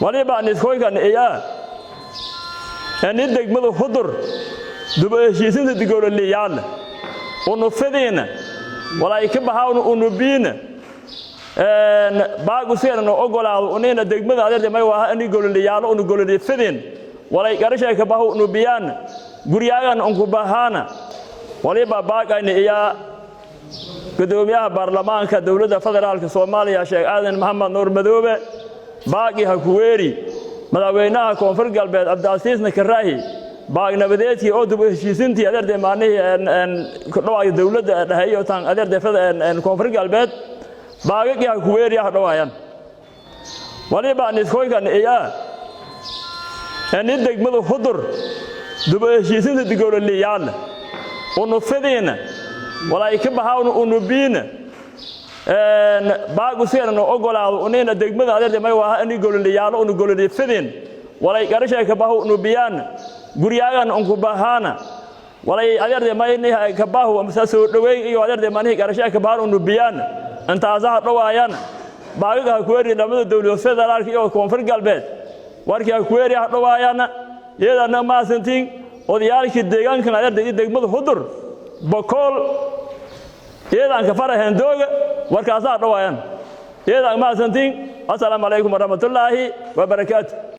Waliba niskoykan iyaa ani degmada Hudur duba heshiisinta digololiyaal unu fidiina walaay ka bahaawna unu biina baagu seena no ogolaado unina degmada adeerde may waa ani gololiyaalo unu gololiy fidiin walay garashay ka bahu unu biyaan guryaagan unku bahaana. Waliba baaqayna iyaa gudoomiyaha baarlamaanka dowladda federaalka Soomaaliya, Sheekh Aadan Maxamed Nuur Madoobe, baaqi ha kuweeri madaxweynaha Koonfur Galbeed Cabdicasiisna Karaahi, baaq nabadeedkii oo dib u heshiisintii adeerde maalihii kudhawaay dowladda dhaheeyo tan adeerde Koonfur Galbeed baaqaqii ha kuweeri ha dhawaayaan. Waliba niskoykan iyaa ani degmada Hudur dib u heshiisinta digololiyaal unu fidiina walaay ka bahaawna unu biina baagu seena no ogolaado unina degmada adeerde may waa ani gololiyaalo unu gololiy fidiin walay garashay ka bahu unu biyaan guryaagan unku bahaana walay adeerde mayni ka bahu amsa soo dhaweyn iyo adeerde manihi garashay ka bahan unu biyaan intaasaha dhawaayaan. Baagiga ha kuweeri lamada dowlad federaalka iyo Koonfur Galbeed warkii ha kuweeri ha dhawaayaan. Iyadana maasantiin odayaalkii deegaankan adeerde iyo degmada Hudur Bokool iyadaan ka faraheen dooga warkaasaa dhawaayaan. Iyadaan maasantiin. Assalaamu calaykum waraxmatullaahi wabarakaatu.